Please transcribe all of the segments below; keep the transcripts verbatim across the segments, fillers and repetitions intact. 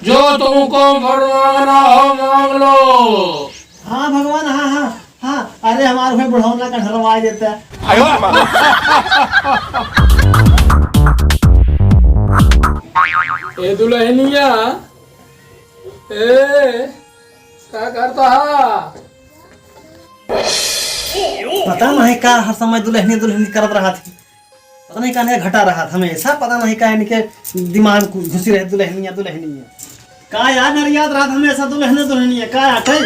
जो तुमको वर मांगना हो, मांग लो। हाँ भगवान, हाँ, हाँ, हाँ। अरे, हमार हुए बुढ़ौना का ढलवाई देता। ए दुल्हनिया, ए, का करता हा? पता नहीं का हर समय दुल्हनिया, दुल्हनिया करत रहत ही। पता नहीं काहे घटा रहत हमेशा, पता नहीं काहे इनके दिमाग में घुसी रहे दुल्हनिया, दुल्हनिया। का याद नहीं याद रहत हमेशा दुल्हनिया, दुल्हनिया, का आटे?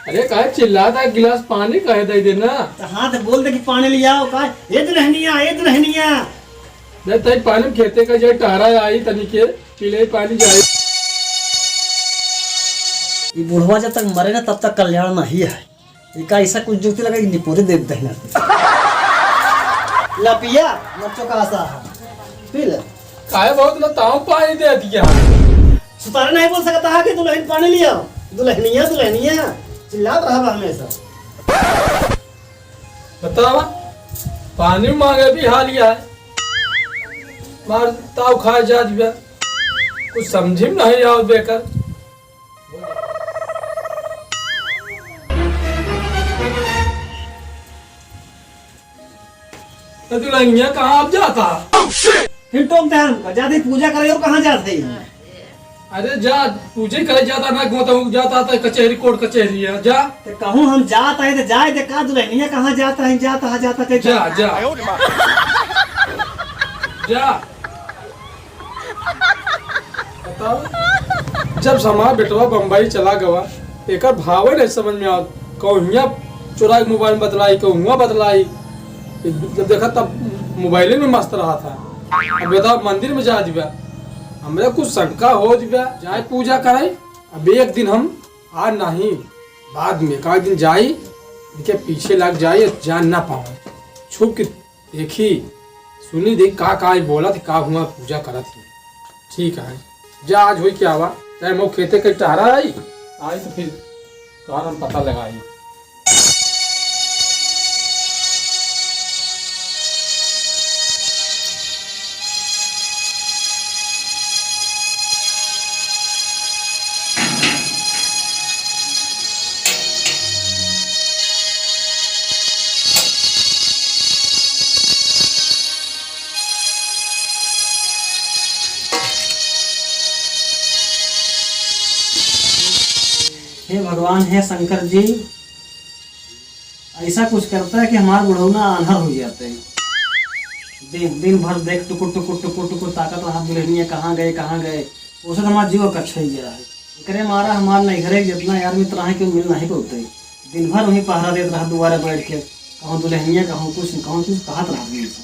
अरे काहे चिल्लाता है, गिलास पानी काहे दे देना? तो हाँ तो बोल दे कि पानी ले आओ, का? ए दुल्हनिया, ए दुल्हनिया। दे तई पानी में खेते का जाए, टहरा आई तनी के, पी ले पानी जाए। ये बुढ़वा जब तक मरे ना तब तक कल्याण नहीं है। इका ऐसा कुछ जुक्ति लगा कि निपोरे दे देते हैं। ला पिया, मत चौकासा है। पी ले। काहे बहुत ना ताव पानी दे दिया। सुतारा नहीं बोल सकता है कि दुल्हन पानी लिया। दुल्हनिया, दुल्हनिया। चिल्लात रहा हमेशा। बतावा, पानी मांगे भी हाल ही है। मार ताव खाए जा दिया। कुछ समझी में नहीं आओ बेकर। ए दुल्हनिया, कहाँ आप जाता? फिर टोक दे हमका, जाते पूजा करे और कहाँ जाते हैं? अरे जा, पूजे करे जाता ना, गोता हूँ, जाता था कचहरी, कोर्ट कचहरी है, जा। तो कहूँ हम जाता है तो जाए दे का दुल्हनिया, कहाँ जाता है, जाता है, जाता है, जा, जा। जा। बताओ, जब से हमार बेटवा बम्बई चला गवा, एकर भावे नहीं समझ में आवत। कहूँ हियाँ चोरा के मोबाइल बतलाई, कहूँ हुआँ बतलाई। जब देखा तब मोबाइले में मस्त रहा था। अब बताओ, मंदिर में जा दिबा, हमरे कुछ शंका हो दिबा, जाए पूजा कराई। अब एक दिन हम, आज नहीं, बाद में, एक दिन जाई, इनके पीछे लग जाई, जान ना पावे, छुप के देखी, सुनी, देख का, का बोलत, का हुआँ पूजा करत ही। ठीक है, जा, आज होई क्या हुआ, चाहे मऊ खेते के टहरा आई। आई तो फिर तोहर हम पता लगाई। हे भगवान, हे शंकर जी, ऐसा कुछ करता है कि हमार बुढ़ौना आन्हर हो जाते हैं। दिन, दिन भर देख टुकुर, टुकुर, टुकुर, टुकुर ताकत रहा, दुल्हनिया कहाँ गए, कहाँ गए, उसे तो हमार जीव कच्छा ही गया है। एकरे मारा हमार नैहरे के जितना यार मित्र हैं, केहू मिल नहीं पौते। दिन भर वहीं पहरा देत रहा दुआरे बैठ के, कहूँ दुल्हनिया, कहूँ कुछ, कहूँ कुछ कहत रहा दिन से।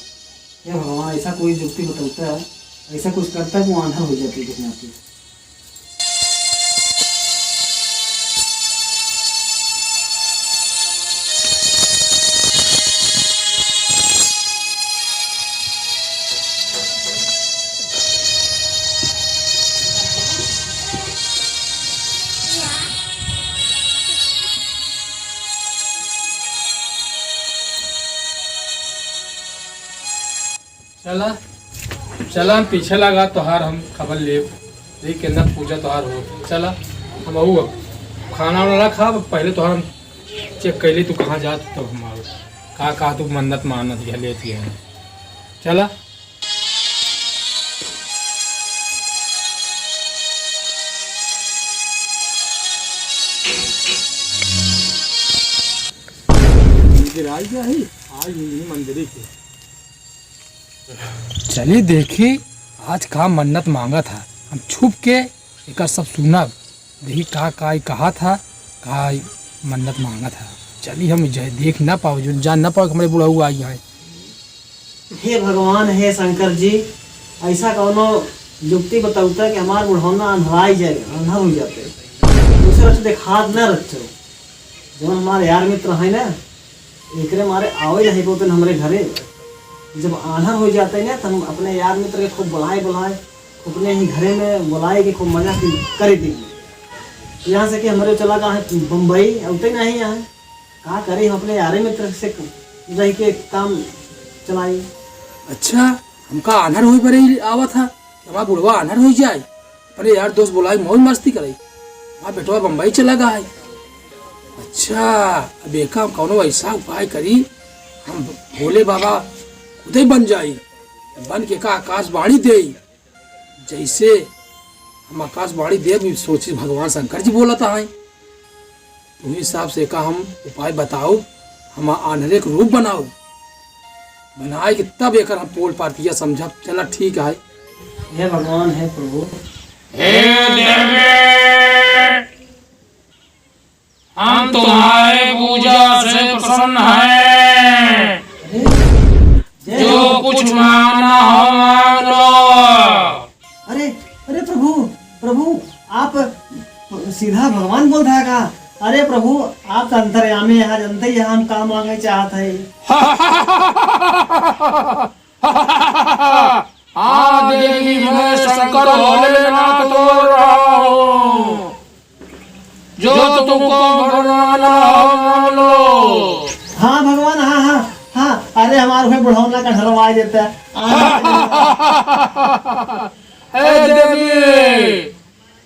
हे भगवान, ऐसा कोई जुक्ति बतौता है, ऐसा कुछ करता है कि वो आंधर हो जाती है किसी नाते। चला, चला, हम पीछे लगा तोहार, हम खबर लेब, देख केतना पूजा तोहार हो। चला, हम अऊ अब खाना वाना ना खाब, पहले तोहार हम चेक कैली, तू कहाँ जात, तब हम आऊ। का, का तू मन्नत मानत है, लेत है। चला। मंदिर आई गया ही, आज यही मंदिर ही के। चली देखी, आज का मन्नत मांगा था, हम छुप के एकर सब सुनब, देखी का, का ई कहा था, का ई मन्नत मांगा था। चली हम जाए, देख ना पाओ, जो जान ना पाओ, हमरे बुढ़ऊ आई हैं। हे भगवान, हे शंकर जी, ऐसा कौनो युक्ति बताउता कि हमार बुढ़ौना अंधराई जाए, अंधा हो जाते। दूसरा से देखात न रचो। जवन हमारे यार मित्र हैं ना, एकरे मारे आवे नहीं पोतन हमरे घरे। जब आन्हर हो जाते ना, तो हम अपने यार मित्र के खूब बुलाए, बुलाए, अपने ही घरे में बुलाए के खूब मजा की-, करे दी। यहाँ से कि हमरे चला गए हैं बम्बई, अउते नहीं यहाँ। का करी, हम अपने यारे मित्र से रह के काम चलाई। अच्छा, हमका आन्हर होई बरे ही आवा था, हमार बुढ़वा आन्हर होइ जाए, अपने यार दोस्त बोलाई, मौज मस्ती करे। हमार बेटवा बम्बई चला गा है। अच्छा, अब एका हम कौनो ऐसा उपाय करी, हम भोले बाबा खुदे बन जाई, बन के का आकाशवाणी देई। जैसे हम आकाशवाणी देब, सोची भगवान शंकर जी बोलत हैं। तुही हिसाब से एका हम उपाय बताओ, हम आन्हरे के रूप बनाओ, बनाए के तब एकर हम पोल पार पिया समझब। चला ठीक है। हे भगवान, हे प्रभु। हे देवी, हम तुम्हारे पूजा से प्रसन्न हैं। अरे, जय जो हो। कुछ मांगना हो मांग लो। अरे, अरे प्रभु, प्रभु, आप सीधा भगवान बोलत है का? अरे प्रभु, आप तो अंतर्यामी हैं, जानते ही हम का मांगे चाहत है। हाँ देवी, मैं शंकर भोलेनाथ बोल रहा हूँ। जो तुमको बनवाना हो, मान लो। हाँ भगवान, हाँ, हाँ, हाँ। अरे हमारे हुए बुढ़ौना का ढलवाई देता है। ए देवी,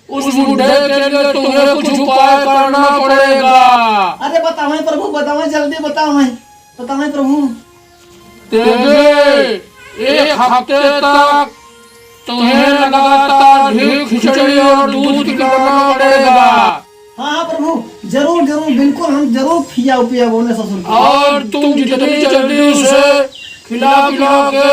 उस बुढ़े के लिए तुम्हें कुछ उपाय करना पड़ेगा। अरे बतावें प्रभु, बतावें, जल्दी बतावें, बतावें प्रभु। देवी, एक हफ्ते तक तुम्हें लगातार घी खिचड़ी और दूध खिलाना पड़ेगा। हाँ, हाँ प्रभु, जरूर, जरूर, बिल्कुल हम जरूर खियाओ पियाओ अपने ससुर को। और तुम जितनी जल्दी उसे खिला पिला के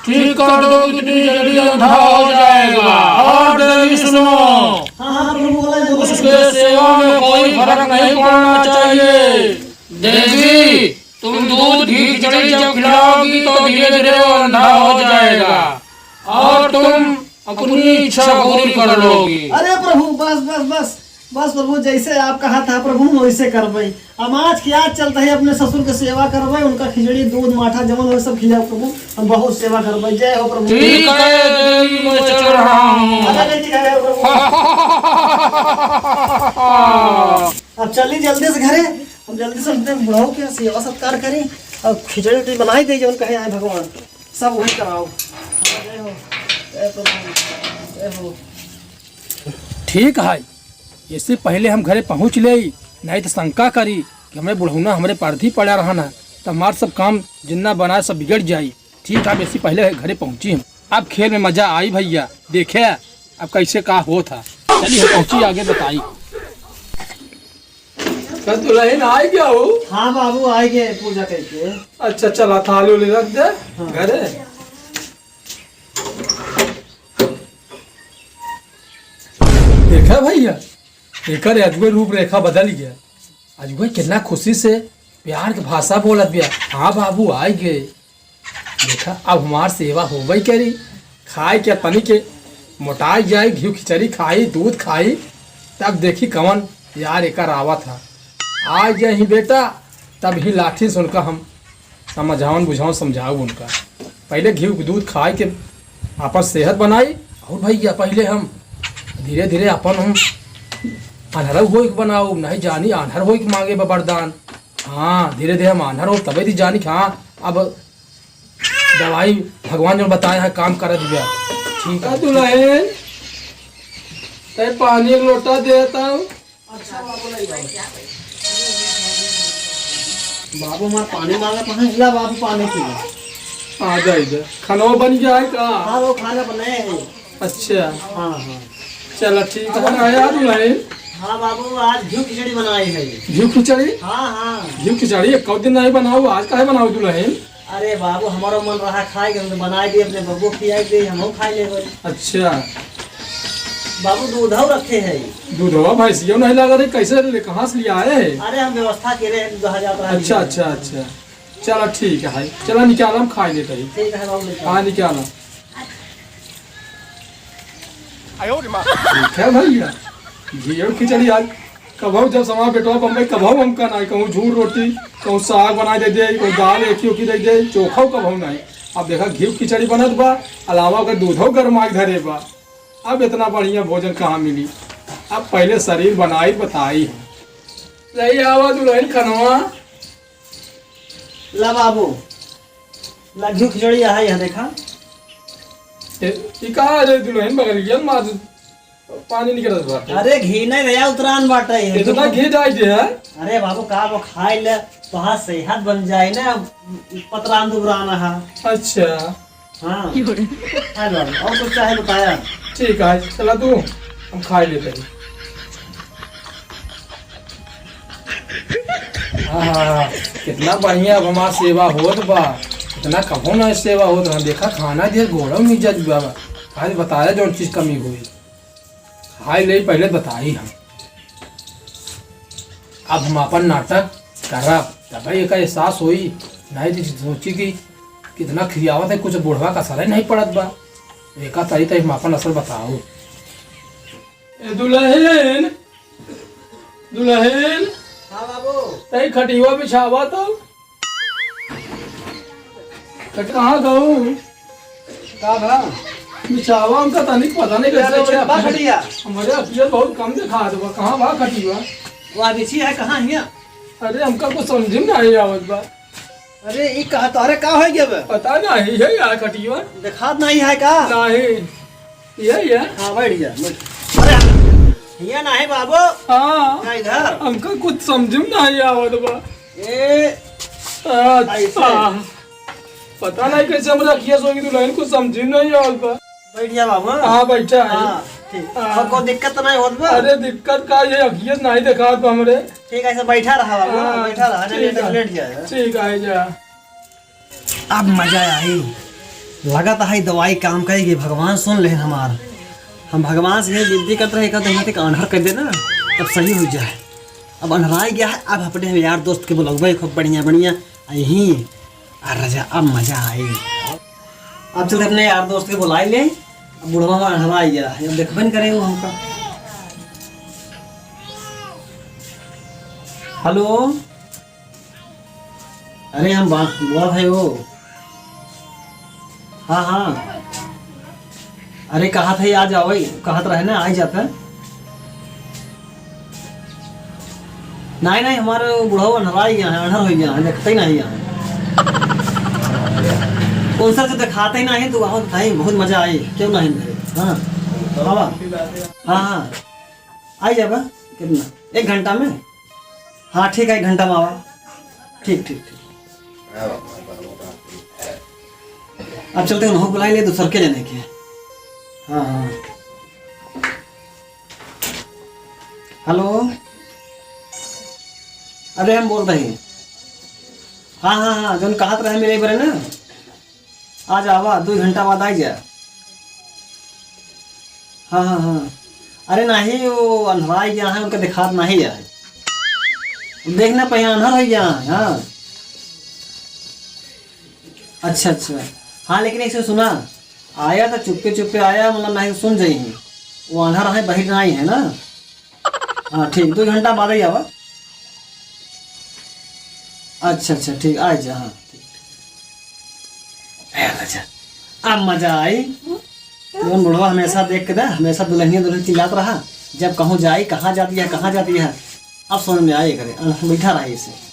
ठीक कर दो, उतनी जल्दी अंधा हो जाएगा। और देवी सुनो, हाँ, हाँ प्रभु, बोला जरूर। उसके सेवा में कोई फर्क नहीं पड़ना चाहिए। देवी, तुम दूध घी खिचड़ी जब खिलाओगी तो धीरे धीरे वो अंधा हो जाएगा और तुम अपनी इच्छा पूरी कर लोगी। अरे प्रभु, बस, बस, बस, बस प्रभु, जैसे आप कहा था प्रभु, हम वैसे करबे। हम आज की आज चलता है अपने ससुर के सेवा करबे, उनका खिचड़ी, दूध, माठा, जमन हो सब खिलाओ प्रभु, हम बहुत सेवा करबे। जय हो प्रभु। ठीक है देवी, मैं चल रहा हूँ। अरे नहीं, ठीक है प्रभु। अब चली जल्दी से घरे, हम जल्दी से उनके बुढ़ऊ के सेवा सत्कार करी और खिचड़ी उचड़ी बनाई दे, जौन कहे आए भगवान, सब वही कराओ। जय हो, जय प्रभु, जय हो। ठीक है, इससे पहले हम घरे पहुँच लेई, नहीं तो शंका करी कि हमरे बुढ़ौना हमरे परधी पड़ा रहा ना, तो हमार सब काम जिन्ना बनाए सब बिगड़ जाई। ठीक है, इससे पहले घरे पहुँची हम। अब खेल में मजा आई भैया, देखे अब कैसे का होत है। चलिए हम पहुँची आगे बताई। का दुल्हन आइ गया हो? हाँ बाबू, आइ गए पूजा करके। अच्छा, चला थाली उली रख दे हाँ। घरे। देखा भैया, एकर अजुए रूप रेखा बदल गया। अजुए कितना खुशी से प्यार के भाषा बोलत बिया, "हाँ बाबू, आइ गए।" देखा, अब हमार सेवा होबे करी। खाए के तनी के मोटाई जाई, घी खिचड़ी खाई, दूध खाई, तब देखी कवन यार एकर आवत है। आ जाई बेटा, तब ही लाठी से उनका हम समझावन, बुझावन, समझाऊ उनका। पहले घी दूध खाए के आपन सेहत बनाई, और भैया पहले हम धीरे धीरे आपन हम आन्हरऊ होइक बनाऊ, नहीं जानी आन्हर होइक मांगे बा वरदान। हाँ, धीरे धीरे हम आन्हर हो, तबे दी जानी कि हाँ, अब दवाई भगवान जो बताए हैं, काम करत बिया। ठीक है। दुल्हन, तै पानी एक लोटा देता हूँ। अच्छा बाबू, नहीं बाबू। बाबू हमार पानी मांगत है, ला बाबू पानी पी ले। आ जा इधर। खाना बन गया है का? हाँ, वो खाना बनाए हैं। अच्छा। हाँ, हाँ। चला ठीक है, आया दुल्हन। हाँ बाबू, आज घी खिचड़ी बनाई है। घी खिचड़ी? हाँ, हाँ। घी खिचड़ी एक दिन नहीं बनाऊ, आज काहे बनाऊ दुल्हन? अरे बाबू, हमारो मन रहा खाए के, हम तो बनाए दे, अपने बबुआ खियाए दे, हमहू खाए लेबे। अच्छा। बाबू, दूधौ रखे है। दूधवा भैंसियो नहीं लगा रही, कैसे ले, कहाँ से ले आए हैं? अरे, हम व्यवस्था के रहे, दो हजार रहा अच्छा, लिया। अच्छा, अच्छा। चला ठीक है, चला निकाला, हम खाए लेते हैं। ठीक है बाबू, निकाल। हाँ, निकाला। ठीक है भैया, घी और खिचड़ी आज कबहू जब समा बेटवा बम्बई, कबहू हमका ना कहूँ झूर रोटी, कहूँ साग बनाए दे दे, कहूँ दाल एकी ओकी दे दे, चोखा कबहू नहीं। अब देखा घी खिचड़ी बनत बा, अलावा ओकर दूधो गरमाई धरे बा। अब इतना बढ़िया भोजन कहाँ मिली? अब पहले शरीर बनाई बताई। लई आवा दुल्हन खनवा। ला बाबू, ला घी खिचड़ी है, यह देखा। ए, ई कहाँ रे दुलहिन, बगलिया में मार पानी निकलत बाटे। अरे घी नहीं भैया, उतरान बाटे ये। इतना घी डाल दे है? अरे बाबू, का वो खाए ले, तोहार सेहत बन जाए ना, पतरान दुबरान है। अच्छा। हाँ। हाँ बाबू, और कुछ चाहे बताया? ठीक है, चला तू, हम खाए लेते हैं। आहा, कितना बढ़िया अब हमार सेवा होत बा। इतना कभो ना सेवा होत रहा। देखा, खाना दे गोड़ो में इज्जत बा। आज बताया जौन चीज कमी हुई। खाई ले पहले बताई हम। अब हम आपन नाटक करब, तबे एका एहसास होई। नहीं तो सोची कि कितना खियावत है, कुछ बुढ़वा का असर नहीं पड़त बा। एका ताई ताई हम आपन असर बताओ। ए दुलहिन, दुलहिन। हाँ बाबू। तई खटिया बिछावा तो। त कहाँ गऊ? का भा? बिछावा हमका तनिक पता नहीं कैसे बा खटिया। हमरे अखिया बहुत कम दिखात बा। कहाँ बा खटिया? वो बिछी है, कहाँ हिया? अरे हमका कुछ समझ में नहीं आवत बा। अरे, ई कहा तोहरे का हो गया बे? पता नहीं है यार, खटिया। देखात नहीं है का? नहीं, ये, ये। हाँ, बैठ जा, बैठ। अरे, ये नहीं बाबू। हाँ। क्या इधर? हमका कुछ समझ में नहीं आवत बा। ए, अच्छा। ऐसे। पता नहीं कैसे हमरा किया सोगी दुलहिन, कुछ समझ में नहीं आवत बा। बैठ जा बाबू। हाँ, बैठा है। हाँ, ठीक। हाँ। और कोई दिक्कत तो नहीं होत बा? अरे, दिक्कत का, ये अखियत नहीं देखात बा हमरे। ठीक है, ऐसे बैठा रहा बाबू, हाँ, बैठा रहा, ठीक लेट, है। लेट जाए। ठीक है, जा। अब मजा आई, लगत है दवाई काम करेगी, भगवान सुन लेन हमार। हम भगवान से ये विनती करत रहे, कहते हैं कि आन्हर कर देना, तब सही हो जाए। अब अन्हराई गया है, अब अपने यार दोस्त के बुलौबे खूब बढ़िया बढ़िया, आ यहीं आ राजा, अब मजा आई। अब चलते अपने यार दोस्त के बुलाई ले। अब बुढ़वा हमारा हवा आई गया है, अब देखबे न करे वो हमका। हेलो, अरे हम बा-, बोला भाई वो। हाँ, हाँ। अरे, कहा था, आज आवै, कहा तो रहे ना, आ ही जाता। नहीं, नहीं, हमारे वो बुढ़ऊ अन्हरा ही गया है, अन्हर हो गया है, देखते ही नहीं यहाँ। कौन सा तो दिखाते ही नहीं, तो वहाँ बताई, बहुत मजा आई, क्यों नहीं मेरे? हाँ, बाबा। हाँ, हाँ। आ जाबा, कितना? एक घंटा में? हाँ, ठीक है, एक घंटा में आवा। ठीक, ठीक, ठीक। अब चलते हैं, उन्हों बुलाई ले, दूसर के लेने के। हाँ, हाँ। हेलो, अरे हम बोल रहे हैं। हाँ, हाँ, हाँ, जौन कहत रहे मेरे बरे ना, आज आवा, दो घंटा बाद आई जा। हाँ, हाँ, हाँ। अरे नहीं, वो अन्हराई गया है, उनका दिखात नहीं है। देखना पहले अन्हर हो गया है, हाँ। अच्छा, अच्छा। हाँ, लेकिन ऐसे सुना, आया तो चुप्पे चुप्पे आया, मतलब नहीं सुन जाई है। वो अन्हर है, बहिर नहीं है ना। हाँ, ठीक, दो घंटा बाद ही आवा। अच्छा, अच्छा, ठीक, आ जा, हाँ, ठीक, ठीक। ए, अच्छा, अब मजा आई। जौन बुढ़वा हमेशा देख के ना, हमेशा दुल्हनिया दुल्हन चिल्लात रहा, जब कहूँ जाई, कहाँ जाती है, कहाँ जाती है, अब समझ में आए करे, बैठा रहा इसे।